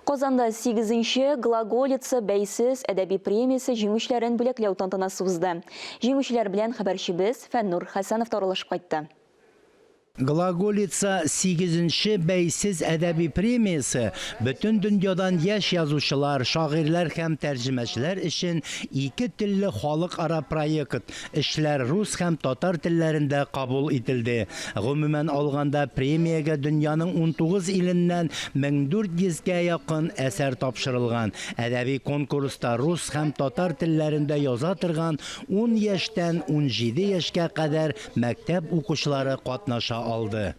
Казанда сигезенче Глаголица бәйсез әдәби премиясе җиңүчеләрен бүләкләү тантанасы узды. Җиңүчеләр белән хәбәрчебез Фәннур Хәсәнов та аралашып кайтты. Глаголица сигезенче бәйсез әдәби премиясе бөтен дөньядан яшь язучылар, шагыйрьләр һәм тәрҗемәчеләр өчен ике телле халыкара проект, Эшләр рус һәм татар телләрендә кабул ителде. Гомумән алганда, премиягә дөньяның 19 иленнән 1400 гә якын әсәр тапшырылган. Әдәби конкурста рус һәм татар телләрендә яза торган ун яшьтән 17 яшькә кадәр мәктәп укучылары катнаша алды.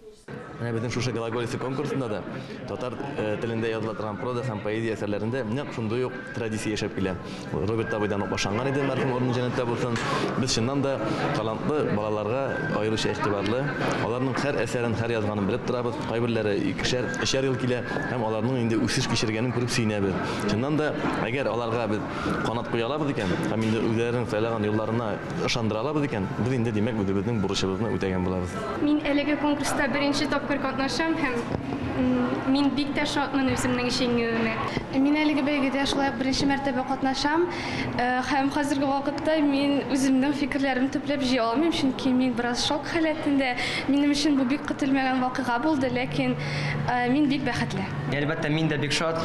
Менә безнең шушы Глаголица конкурсында да татар телендә языла торган проза һәм поэзия әсәрләрендә нәкъ шундый ук традиция яшәп килә. Роберт абыйдан ук башланган иде, мәрхүм урыны җәннәттә булсын. Без чыннан да талантлы балаларга аеруча игътибарлы. Аларның һәр әсәрен, һәр язганын белеп торабыз. Кайберләре икешәр, өчәр ел килә һәм аларның инде үсеш кичергәнен күреп сөенәбез. Чыннан да, әгәр аларга без канат куя алабыз икән һәм инде үзләренең сайлаган юлларына ышандыра алабыз икән, без инде, димәк, үзебезнең бурычыбызны үтәгән булабыз. Мин әлеге конкурста беренче тапкыр катнашам һәм мин бик тә шатмын үземнең җиңүемә. Мин әлеге бәйгедә шулай ук беренче мәртәбә катнашам һәм хәзерге вакытта мин үземнең фикерләремне төпләп җыя алмыйм, чөнки мин бераз шок халәтендә. Минем өчен бу бик көтелмәгән вакыйга булды, ләкин мин бик бәхетле. Әлбәттә, мин дә бик шат.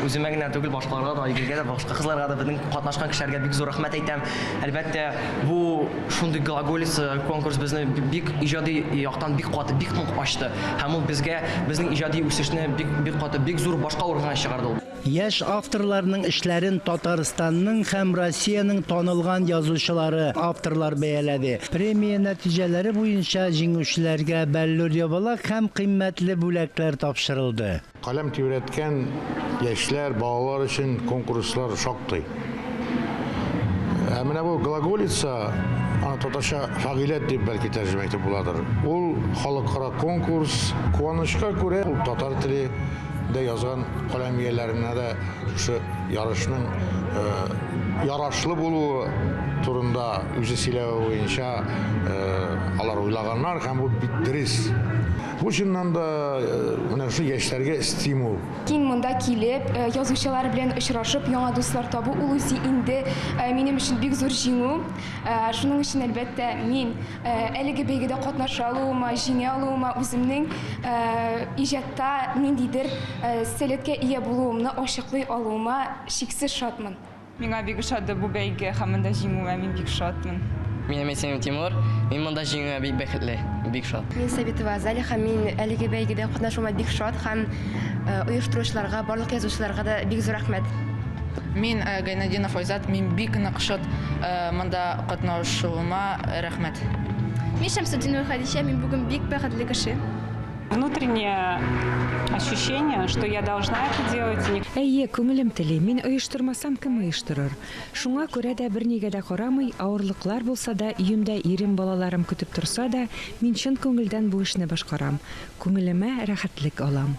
Үземә генә түгел, башкаларга да, Айгөлгә дә, башка кызларга да, безнең катнашкан кешеләргә бик зур рәхмәт әйтәм. Әлбәттә, бу Шундый Глаголица конкурс безне бик иҗади яктан бик каты, бик нык ачты. Һәм ул безгә, безнең иҗади үсешне бик, бик каты, бик зур башка урынга чыгарды ул. Яшь авторларның эшләрен Татарстанның һәм Россиянең танылган язучылары, авторлар бәяләде. Премия нәтиҗәләре буенча җиңүчеләргә бәллүр ябалак һәм кыйммәтле бүләкләр тапшырылды. Каләм тибрәткән яшьләр, балалар өчен конкурслар шактый. Ә менә бу Глаголица, аны татарча фагыйләт дип бәлки тәрҗемә итеп буладыр. Ул халыкара конкурс. Куанычка күрә, ул татар теле дә язган каләм ияләренә дә шушы ярышның ярашлы булуы турында үзе сөйләве буенча алар уйлаганнар һәм бу бик дөрес. Бу чыннан да менә шушы яшьләргә стимул. Кин монда килеп, язучылар белән очрашып, яңа дуслар табу, ул үзе инде минем өчен бик зур җиңү. Шуның өчен, әлбәттә, мин әлеге бәйгедә катнаша алуыма, җиңә алуыма, үземнең иҗатта ниндидер сәләткә ия булуымны ачыклый алуыма чиксез шатмын. Миңа бик ошады бу бәйге һәм монда җиңүемә мин бик шатмын. Минем исемем Тимур. Мин монда җиңүемә бик бәхетле, бик шат. Мин Сабитова Азалия һәм мин әлеге бәйгедә катнашуыма бик шат һәм оештыручыларга, барлык язучыларга да бик зур рәхмәт. Мин Гайнетдинов Айзат, мин бик нык шат монда катнашуыма, рәхмәт. Мин Шәмсетдинова Хәдичә, мин бүген бик бәхетле кеше. Внутреннее ощущение, что я должна это делать. Әйе, күңелем тели, мин оештырмасам, кем оештырыр? Шуңа күрә дә бернигә дә карамый, авырлыклар булса да, өемдә ирем, балаларым көтеп торса да, мин чын күңелдән бу эшне башкарам. Күңелемә рәхәтлек алам.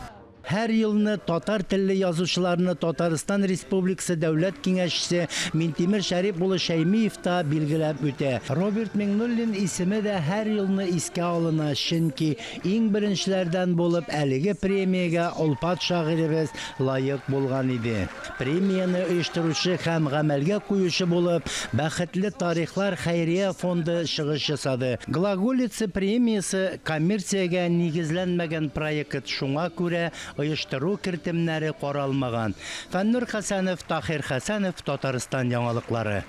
Һәр елны татар телле язучыларны Татарстан Республикасы Дәүләт Киңәшчесе Минтимер Шәрип улы Шәймиев та билгеләп үтә. Роберт Миңнуллин исеме дә һәр елны искә алына, чөнки иң беренчеләрдән булып әлеге премиягә олпат шагыйребез лаек булган иде. Премияне оештыручы һәм гамәлгә куючы булып Бәхетле тарихлар хәйрия фонды чыгыш ясады. Глаголица премиясе коммерциягә нигезләнмәгән проект, шуңа күрә оештыру кертемнәре каралмаган. Фәннур Хәсәнов, Таһир Хәсәнов, Татарстан яңалыклары.